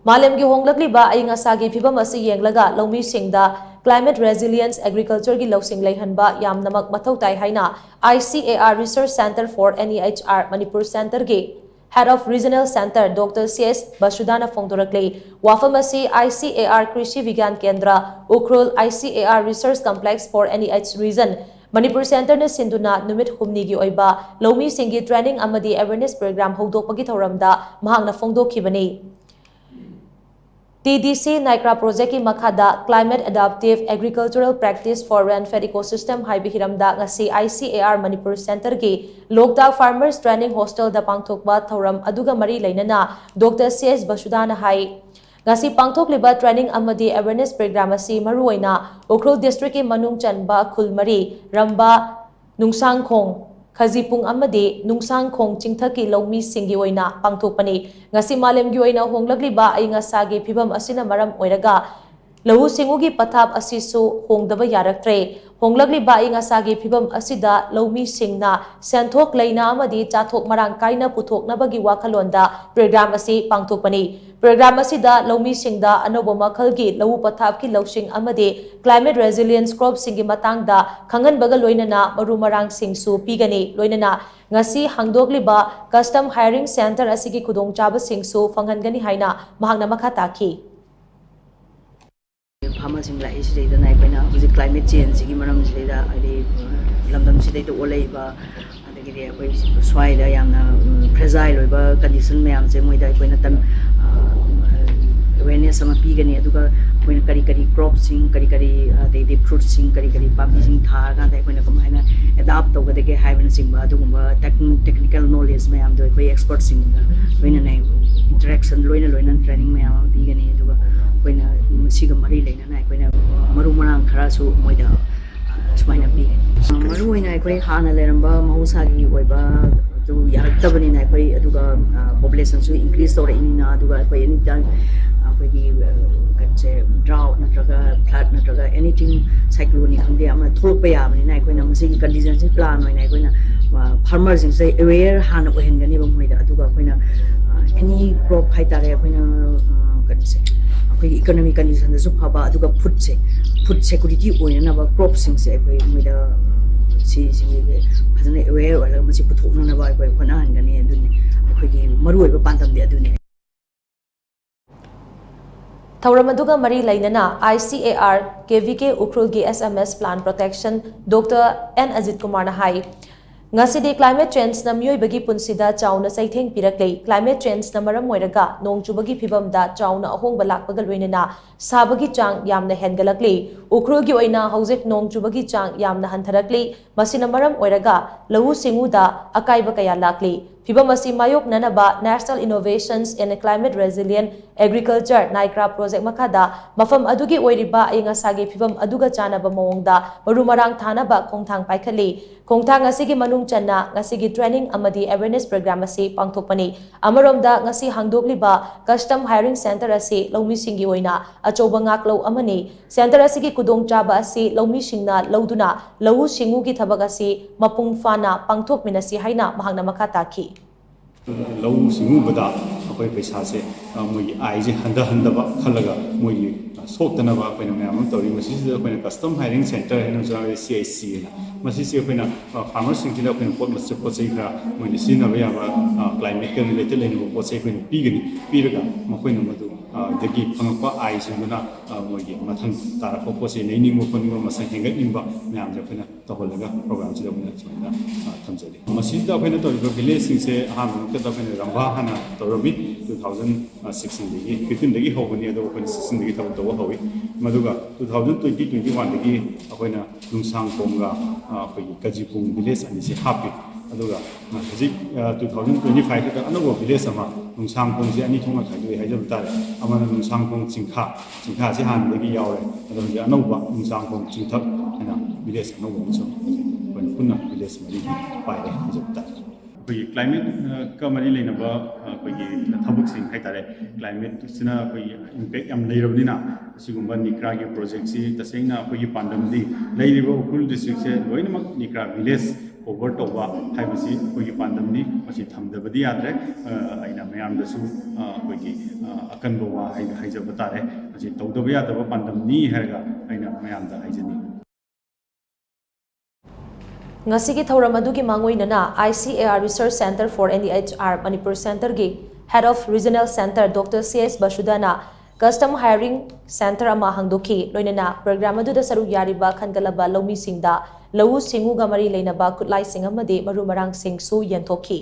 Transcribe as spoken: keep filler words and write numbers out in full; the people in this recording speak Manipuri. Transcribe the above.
ꯃꯥꯂꯦꯝꯒꯤ ꯍꯣꯡꯂꯛꯂꯤꯕ ꯑꯏꯪ ꯑꯁꯥꯒꯤ ꯐꯤꯕꯝ ꯑꯁꯤ ꯌꯦꯡꯂꯒ ꯂꯧꯃꯤꯁꯤꯡꯗ climate resilience agricultureꯒꯤ ꯂꯧꯁꯤꯡ ꯂꯩꯍꯟꯕ ꯌꯥꯝꯅꯃꯛ ꯃꯊꯧ ꯇꯥꯏ ꯍꯥꯏꯅ I C A R Research Center for N E H R Manipur Centreꯒꯤ Head of Regional Center Doctor C S ꯕꯁꯨꯗꯥꯅ ꯐꯣꯡꯗꯣꯔꯛꯂꯤ꯫ ꯋꯥꯐꯝ ꯑꯁꯤ I C A R ꯀ꯭ꯔꯤꯁꯤ ꯕꯤꯒ꯭ꯌꯥꯟ ꯀꯦꯟꯗ꯭ꯔ, Ukhrul I C A R Research Complex for N E H Region, Manipur Centreꯅ ꯁꯤꯟꯗꯨꯅ ꯅꯨꯃꯤꯠ ꯍꯨꯝꯅꯤꯒꯤ ꯑꯣꯏꯕ ꯂꯧꯃꯤꯁꯤꯡꯒꯤ training ꯑꯃꯗꯤ awareness program ꯍꯧꯗꯣꯛꯄꯒꯤ ꯊꯧꯔꯝꯗ ꯃꯍꯥꯛꯅ ꯐꯣꯡꯗꯣꯛꯈꯤꯕꯅꯤ꯫ T D C NYCRA projectꯀꯤ ꯃꯈꯥꯗ Climate Adaptive Agricultural Practice for Rain-Fed Ecosystem ꯍꯥꯏꯕ ꯍꯤꯔꯝꯗ ꯉꯁꯤ I C A R Manipur Centreꯒꯤ Loktak Farmers Training Hostelꯗ ꯄꯥꯡꯊꯣꯛꯄ ꯊꯧꯔꯝ ꯑꯗꯨꯒ ꯃꯔꯤ ꯂꯩꯅꯅ Doctor C S ꯕꯁꯨꯗꯥꯅ ꯍꯥꯏ, ꯉꯁꯤ ꯄꯥꯡꯊꯣꯛꯂꯤꯕ training ꯑꯃꯗꯤ awareness program ꯑꯁꯤ ꯃꯔꯨꯑꯣꯏꯅ ꯎꯈ꯭ꯔꯨꯜ districtꯀꯤ ꯃꯅꯨꯡ ꯆꯟꯕ ꯈꯨꯜ ꯃꯔꯤ, ꯔꯝꯕꯥ, ꯅꯨꯡꯁꯥꯡꯈꯣꯡ, ꯈꯖꯤꯄꯨꯡ ꯑꯃꯗꯤ ꯅꯨꯡꯁꯥꯡꯈꯣꯡ ꯆꯤꯡꯊꯛꯀꯤ ꯂꯧꯃꯤꯁꯤꯡꯒꯤ ꯑꯣꯏꯅ ꯄꯥꯡꯊꯣꯛꯄꯅꯤ꯫ ꯉꯁꯤ ꯃꯥꯂꯦꯝꯒꯤ ꯑꯣꯏꯅ ꯍꯣꯡꯂꯛꯂꯤꯕ ꯑꯏꯪ ꯑꯁꯥꯒꯤ ꯐꯤꯕꯝ ꯑꯁꯤꯅ ꯃꯔꯝ ꯑꯣꯏꯔꯒ ꯂꯧꯎ ꯁꯤꯡꯎꯒꯤ ꯄꯊꯥꯞ ꯑꯁꯤꯁꯨ ꯍꯣꯡꯗꯕ ꯌꯥꯔꯛꯇ꯭ꯔꯦ꯫ ꯍꯣꯡꯂꯛꯂꯤꯕ ꯑꯏꯪ ꯑꯁꯥꯒꯤ ꯐꯤꯕꯝ ꯑꯁꯤꯗ ꯂꯧꯃꯤꯁꯤꯡꯅ ꯁꯦꯟꯊꯣꯛ ꯂꯩꯅ ꯑꯃꯗꯤ ꯆꯥꯊꯣꯛ ꯃꯔꯥꯡ ꯀꯥꯏꯅ ꯄꯨꯊꯣꯛꯅꯕꯒꯤ ꯋꯥꯈꯜꯂꯣꯟꯗ program ꯑꯁꯤ ꯄꯥꯡꯊꯣꯛꯄꯅꯤ꯫ Program ꯑꯁꯤꯗ ꯂꯧꯃꯤꯁꯤꯡꯗ ꯑꯅꯧꯕ ꯃꯈꯜꯒꯤ ꯂꯧꯎ ꯄꯊꯥꯞꯀꯤ ꯂꯧꯁꯤꯡ ꯑꯃꯗꯤ climate resilience cropsꯁꯤꯡꯒꯤ ꯃꯇꯥꯡꯗ ꯈꯪꯍꯟꯕꯒ ꯂꯣꯏꯅꯅ ꯃꯔꯨ ꯃꯔꯥꯡꯁꯤꯡꯁꯨ ꯄꯤꯒꯅꯤ꯫ ꯂꯣꯏꯅꯅ ꯉꯁꯤ ꯍꯥꯡꯗꯣꯛꯂꯤꯕ custom hiring center ꯑꯁꯤꯒꯤ ꯈꯨꯗꯣꯡꯆꯥꯕꯁꯤꯡꯁꯨ ꯐꯪꯍꯟꯒꯅꯤ ꯍꯥꯏꯅ ꯃꯍꯥꯛꯅ ꯃꯈꯥ ꯇꯥꯈꯤ꯫ Farmerꯁꯤꯡ ꯂꯥꯛꯏꯁꯤꯗꯩꯗꯅ ꯑꯩꯈꯣꯏꯅ ꯍꯧꯖꯤꯛ climate changeꯁꯤꯒꯤ ꯃꯔꯝꯁꯤꯗꯩꯗ, ꯍꯥꯏꯗꯤ, ꯂꯝꯗꯝꯁꯤꯗꯩꯗ ꯑꯣꯜꯂꯛꯏꯕ, ꯑꯗꯒꯤꯗꯤ ꯑꯩꯈꯣꯏ ꯁ꯭ꯋꯥꯏꯗ ꯌꯥꯝꯅ, ꯎꯝ, fragile ꯑꯣꯏꯕ condition ꯃꯌꯥꯝꯁꯦ ꯃꯣꯏꯗ ꯑꯩꯈꯣꯏꯅ ꯇꯝ-, ꯑ, awareness ꯑꯃ ꯄꯤꯒꯅꯤ꯫ ꯑꯗꯨꯒ ꯑꯩꯈꯣꯏꯅ ꯀꯔꯤ ꯀꯔꯤ cropꯁꯤꯡ, ꯀꯔꯤ ꯀꯔꯤ, ꯑꯗꯩꯗꯤ fruitꯁꯤꯡ, ꯀꯔꯤ ꯀꯔꯤ ꯄꯥꯝꯕꯤꯁꯤꯡ ꯊꯥꯔꯀꯥꯟꯗ ꯑꯩꯈꯣꯏꯅ ꯀꯃꯥꯏꯅ adapt ꯇꯧꯒꯗꯒꯦ ꯍꯥꯏꯕꯅꯆꯤꯡꯕ ꯑꯗꯨꯒꯨꯝꯕ techni-, technical knowledge ꯃꯌꯥꯝꯗꯣ ꯑꯩꯈꯣꯏ expertꯁꯤꯡꯒ ꯂꯣꯏꯅꯅ interaction ꯂꯣꯏꯅ ꯂꯣꯏꯅꯅ training ꯃꯌꯥꯝ ꯑꯃ ꯄꯤꯒꯅꯤ꯫ ꯑꯗꯨꯒ ꯑꯩꯈꯣꯏꯅ ꯃꯁꯤꯒ ꯃꯔꯤ ꯂꯩꯅꯅ ꯑꯩꯈꯣꯏꯅ ꯃꯔꯨ ꯃꯔꯥꯡ ꯈꯔꯁꯨ ꯃꯣꯏꯗ, ꯑ, ꯁꯨꯃꯥꯏꯅ ꯄꯤꯒꯅꯤ꯫ ꯃꯔꯨ ꯑꯣꯏꯅ ꯑꯩꯈꯣꯏ ꯍꯥꯟꯅ ꯂꯩꯔꯝꯕ ꯃꯍꯧꯁꯥꯒꯤ ꯑꯣꯏꯕ ꯑꯗꯨ ꯌꯥꯔꯛꯇꯕꯅꯤꯅ ꯑꯩꯈꯣꯏ, ꯑꯗꯨꯒ, ꯑ, populationꯁꯨ increase ꯇꯧꯔꯛꯏꯅꯤꯅ, ꯑꯗꯨꯒ ꯑꯩꯈꯣꯏ any time ꯑꯩꯈꯣꯏꯒꯤ, ꯑ, ꯀꯩꯅꯣꯁꯦ, drought ꯅꯠꯇ꯭ꯔꯒ flood ꯅꯠꯇ꯭ꯔꯒ anything, cycloneꯅꯤ ꯈꯪꯗꯦ, ꯑꯃ ꯊꯣꯛꯂꯛꯄ ꯌꯥꯕꯅꯤꯅ ꯑꯩꯈꯣꯏꯅ ꯃꯁꯤꯒꯤ conditionꯁꯤ plan ꯑꯣꯏꯅ ꯑꯩꯈꯣꯏꯅ, ꯑ, farmerꯁꯤꯡꯁꯦ aware ꯍꯥꯟꯅ ꯑꯣꯏꯍꯟꯒꯅꯦꯕ ꯃꯣꯏꯗ꯫ ꯑꯗꯨꯒ ꯑꯩꯈꯣꯏꯅ, ꯑ, ꯑꯦꯅꯤ ꯀ꯭ꯔꯣꯞ ꯍꯥꯏꯇꯥꯔꯦ, ꯑꯩꯈꯣꯏꯅ ꯀꯩꯅꯣꯁꯦ, ꯑꯩꯈꯣꯏꯒꯤ ꯏꯀꯣꯅꯣꯃꯤꯛ ꯀꯟꯗꯤꯁꯟꯗꯁꯨ ꯐꯕ, ꯑꯗꯨꯒ ꯐꯨꯗꯁꯦ, ꯐꯨꯗ ꯁꯦꯀꯨꯔꯤꯇꯤ ꯑꯣꯏꯅꯅꯕ ꯀ꯭ꯔꯣꯞꯁꯤꯡꯁꯦ ꯑꯩꯈꯣꯏ ꯃꯣꯏꯗ ꯁꯤꯁꯤꯒꯤ ꯐꯖꯅ ꯑꯦꯋꯦꯌꯔ ꯑꯣꯏꯔꯒ ꯃꯁꯤ ꯄꯨꯊꯣꯛꯅꯅꯕ ꯑꯩꯈꯣꯏ ꯍꯣꯠꯅꯍꯟꯒꯅꯤ꯫ ꯑꯗꯨꯅꯤ ꯑꯩꯈꯣꯏꯒꯤ ꯃꯔꯨꯑꯣꯏꯕ ꯄꯥꯟꯗꯝꯗꯤ ꯑꯗꯨꯅꯤ꯫ ꯊꯧꯔꯝ ꯑꯗꯨꯒ ꯃꯔꯤ ꯂꯩꯅꯅ ICAR KVK ꯎꯈ꯭ꯔꯨꯜꯒꯤ SMS Plant Protection Doctor N Ajit Kumar ꯅ ꯍꯥꯏ, ꯉꯁꯤꯗꯤ climate change ꯅ ꯃꯤꯑꯣꯏꯕꯒꯤ ꯄꯨꯟꯁꯤꯗ ꯆꯥꯎꯅ ꯆꯩꯊꯦꯡ ꯄꯤꯔꯛꯂꯦ꯫ Climate change ꯅ ꯃꯔꯝ ꯑꯣꯏꯔꯒ ꯅꯣꯡ ꯆꯨꯕꯒꯤ ꯐꯤꯕꯝꯗ ꯆꯥꯎꯅ ꯑꯍꯣꯡꯕ ꯂꯥꯛꯄꯒ ꯂꯣꯏꯅꯅ ꯁꯥꯕꯒꯤ ꯆꯥꯡ ꯌꯥꯝꯅ ꯍꯦꯟꯒꯠꯂꯛꯂꯤ꯫ ꯎꯈ꯭ꯔꯨꯜꯒꯤ ꯑꯣꯏꯅ ꯍꯧꯖꯤꯛ ꯅꯣꯡ ꯆꯨꯕꯒꯤ ꯆꯥꯡ ꯌꯥꯝꯅ ꯍꯟꯊꯔꯛꯂꯤ꯫ ꯃꯁꯤꯅ ꯃꯔꯝ ꯑꯣꯏꯔꯒ ꯂꯧꯎ ꯁꯤꯡꯎꯗ ꯑꯀꯥꯏꯕ ꯀꯌꯥ ꯂꯥꯛꯂꯤ꯫ ꯐꯤꯚꯝ ꯑꯁꯤ ꯃꯥꯌꯣꯛꯅꯅꯕ National Innovations in Climate Resilient Agriculture, NICRA project ꯃꯈꯥꯗ ꯃꯐꯝ ꯑꯗꯨꯒꯤ ꯑꯣꯏꯔꯤꯕ ꯑꯏꯪ ꯑꯁꯥꯒꯤ ꯐꯤꯚꯝ ꯑꯗꯨꯒ ꯆꯥꯟꯅꯕ ꯃꯑꯣꯡꯗ ꯃꯔꯨ ꯃꯔꯥꯡ ꯊꯥꯅꯕ ꯈꯣꯡꯊꯥꯡ ꯄꯥꯏꯈꯠꯂꯤ꯫ ꯈꯣꯡꯊꯥꯡ ꯑꯁꯤꯒꯤ ꯃꯅꯨꯡ ꯆꯟꯅ ꯉꯁꯤꯒꯤ training ꯑꯃꯗꯤ awareness program ꯑꯁꯤ ꯄꯥꯡꯊꯣꯛꯄꯅꯤ꯫ ꯑꯃꯔꯣꯝꯗ, ꯉꯁꯤ ꯍꯥꯡꯗꯣꯛꯂꯤꯕ custom hiring center ꯑꯁꯤ ꯂꯧꯃꯤꯁꯤꯡꯒꯤ ꯑꯣꯏꯅ ꯑꯆꯧꯕ ꯉꯥꯛꯂꯧ ꯑꯃꯅꯤ꯫ Center ꯑꯁꯤꯒꯤ ꯈꯨꯗꯣꯡꯆꯥꯕ ꯑꯁꯤ ꯂꯧꯃꯤꯁꯤꯡꯅ ꯂꯧꯗꯨꯅ ꯂꯧꯎ ꯁꯤꯡꯎꯒꯤ ꯊꯕꯛ ꯑꯁꯤ ꯃꯄꯨꯡ ꯐꯥꯅ ꯄꯥꯡꯊꯣꯛꯃꯤꯟꯅꯁꯤ ꯍꯥꯏꯅ ꯃꯍꯥꯛꯅ ꯃꯈꯥ ꯇꯥꯈꯤ꯫ ꯂꯧꯎ ꯁꯤꯡꯎꯕꯗ ꯑꯩꯈꯣꯏ ꯄꯩꯁꯥꯁꯦ, ꯑ, ꯃꯣꯏꯒꯤ ꯑꯥꯏꯁꯦ ꯍꯟꯊꯍꯟꯗꯕ ꯈꯜꯂꯒ, ꯃꯣꯏꯒꯤ, ꯑ, ꯁꯣꯛꯇꯅꯕ ꯑꯩꯈꯣꯏꯅ ꯃꯌꯥꯝ ꯑꯃ ꯇꯧꯔꯤ꯫ ꯃꯁꯤꯁꯤꯗ ꯑꯩꯈꯣꯏꯅ custom hiring center ꯍꯥꯏꯅ ꯑꯃꯁꯨ ꯌꯥꯎꯔꯤ, CHC ꯍꯥꯏꯅ꯫ ꯃꯁꯤꯁꯦ ꯑꯩꯈꯣꯏꯅ, ꯑ, farmerꯁꯤꯡꯁꯤꯗ ꯑꯩꯈꯣꯏꯅ ꯄꯣꯠ ꯃꯆꯩ, ꯄꯣꯠ ꯆꯩ ꯈꯔ ꯃꯣꯏꯅ ꯁꯤꯖꯤꯟꯅꯕ ꯌꯥꯕ, ꯑ, climateꯀ related ꯂꯩꯅꯕ ꯄꯣꯠ ꯆꯩ ꯑꯩꯈꯣꯏꯅ ꯄꯤꯒꯅꯤ꯫ ꯄꯤꯔꯒ ꯃꯈꯣꯏꯅ ꯃꯗꯨ, ꯑ, ꯗꯒꯤ ꯐꯪꯉꯛꯄ ꯑꯥꯏꯁꯤꯡꯗꯨꯅ, ꯑ, ꯃꯣꯏꯒꯤ ꯃꯊꯪ ꯇꯥꯔꯛꯄ ꯄꯣꯠ ꯆꯩ ꯂꯩꯅꯤꯡꯕ ꯈꯣꯠꯅꯤꯡꯕ, ꯃꯁꯛ ꯍꯦꯟꯒꯠꯅꯤꯡꯕ ꯃꯌꯥꯝꯁꯦ ꯑꯩꯈꯣꯏꯅ ꯇꯧꯍꯜꯂꯒ programꯁꯤꯗ ꯑꯩꯈꯣꯏꯅ ꯁꯨꯃꯥꯏꯅ, ꯑ, ꯊꯝꯖꯔꯤ꯫ ꯃꯁꯤꯗ ꯑꯩꯈꯣꯏꯅ ꯇꯧꯔꯤꯕ villageꯁꯤꯡꯁꯦ ꯑꯍꯥꯟꯕ ꯃꯛꯇꯗ ꯑꯩꯈꯣꯏꯅ ꯔꯝꯕꯥ ꯍꯥꯟꯅ ꯇꯧꯔꯝꯃꯤ, two thousand sixteenꯗꯒꯤ, fifteenꯗꯒꯤ ꯍꯧꯕꯅꯤ꯫ ꯑꯗꯨꯒ ꯑꯩꯈꯣꯏꯅ sixteenꯗꯒꯤ ꯊꯕꯛ ꯇꯧꯕ ꯍꯧꯏ꯫ ꯃꯗꯨꯒ two thousand twenty, twenty oneꯗꯒꯤ ꯑꯩꯈꯣꯏꯅ ꯅꯨꯡꯁꯥꯡꯈꯣꯡꯒ, ꯑ, ꯑꯩꯈꯣꯏꯒꯤ ꯀꯖꯤꯄꯨꯡ village ꯑꯅꯤꯁꯦ ꯍꯥꯞꯄꯤ꯫ ꯑꯗꯨꯒ, ꯑ, ꯍꯧꯖꯤꯛ, ꯑ, two thousand twenty fiveꯇ ꯑꯅꯧꯕ village ꯑꯃ, ꯅꯨꯡꯁꯥꯡꯈꯣꯡꯁꯦ ꯑꯅꯤ ꯊꯣꯛꯅ ꯈꯥꯏꯗꯣꯛꯏ ꯍꯥꯏꯖꯕ ꯇꯥꯔꯦ꯫ ꯑꯃꯅ ꯅꯨꯡꯁꯥꯡꯈꯣꯡ ꯆꯤꯡꯈꯥ, ꯆꯤꯡꯈꯥꯁꯦ ꯍꯥꯟꯅꯗꯒꯤ ꯌꯥꯎꯔꯦ꯫ ꯑꯗꯣ ꯍꯧꯖꯤꯛ ꯑꯅꯧꯕ ꯅꯨꯡꯁꯥꯡꯈꯣꯡ ꯆꯤꯡꯊꯛ ꯍꯥꯏꯅ village ꯑꯅꯧꯕ ꯑꯃꯁꯨ ꯍꯧꯖꯤꯛ ꯑꯩꯈꯣꯏꯅ ꯄꯨꯟꯅ village ꯃꯔꯤꯒꯤ ꯄꯥꯏꯔꯦ ꯍꯥꯏꯖꯕ ꯇꯥꯔꯦ꯫ ꯑꯩꯈꯣꯏꯒꯤ climateꯀ ꯃꯔꯤ ꯂꯩꯅꯕ, ꯑ, ꯑꯩꯈꯣꯏꯒꯤ ꯊꯕꯛꯁꯤꯡ ꯍꯥꯏꯇꯥꯔꯦ, climateꯁꯤꯅ ꯑꯩꯈꯣꯏꯒꯤ impact ꯌꯥꯝ ꯂꯩꯔꯕꯅꯤꯅ, ꯑꯁꯤꯒꯨꯝꯕ NICRAꯒꯤ projectꯁꯤ ꯇꯁꯦꯡꯅ ꯑꯩꯈꯣꯏꯒꯤ ꯄꯥꯟꯗꯝꯗꯤ ꯂꯩꯔꯤꯕ ꯎꯈ꯭ꯔꯨꯜ districtꯁꯦ ꯂꯣꯏꯅꯃꯛ NICRA village ꯀꯣꯚꯔ ꯇꯧꯕ ꯍꯥꯏꯕꯁꯤ ꯑꯩꯈꯣꯏꯒꯤ ꯄꯥꯟꯗꯝꯅꯤ꯫ ꯃꯁꯤ ꯊꯝꯗꯕꯗꯤ ꯌꯥꯗ꯭ꯔꯦ꯫ ꯑ, ꯑꯩꯅ ꯃꯌꯥꯝꯗꯁꯨ, ꯑ, ꯑꯩꯈꯣꯏꯒꯤ, ꯑ, ꯑꯀꯟꯕ ꯋꯥ ꯍꯥꯏ-, ꯍꯥꯏꯖꯕ ꯇꯥꯔꯦ꯫ ꯃꯁꯤ ꯇꯧꯗꯕ ꯌꯥꯗꯕ ꯄꯥꯟꯗꯝꯅꯤ ꯍꯥꯏꯔꯒ ꯑꯩꯅ ꯃꯌꯥꯝꯗ ꯍꯥꯏꯖꯅꯤꯡꯏ꯫ ꯉꯁꯤꯒꯤ ꯊꯧꯔꯝ ꯑꯗꯨꯒꯤ ꯃꯥꯡꯑꯣꯏꯅꯅ I C A R Research Centre for N E H R Manipur Centreꯒꯤ Head of Regional Centre Doctor C S ꯕꯁꯨꯗꯥꯅ Custom Hiring Centre ꯑꯃ ꯍꯥꯡꯗꯣꯛꯈꯤ꯫ ꯂꯣꯏꯅꯅ ꯄ꯭ꯔꯣꯒ꯭ꯔꯥꯝ ꯑꯗꯨꯗ ꯁꯔꯨꯛ ꯌꯥꯔꯤꯕ ꯈꯟꯒꯠꯂꯕ ꯂꯧꯃꯤꯁꯤꯡꯗ ꯂꯧꯎ ꯁꯤꯡꯎꯒ ꯃꯔꯤ ꯂꯩꯅꯕ ꯈꯨꯠꯂꯥꯏꯁꯤꯡ ꯑꯃꯗꯤ ꯃꯔꯨ ꯃꯔꯥꯡꯁꯤꯡꯁꯨ ꯌꯦꯟꯊꯣꯛꯈꯤ꯫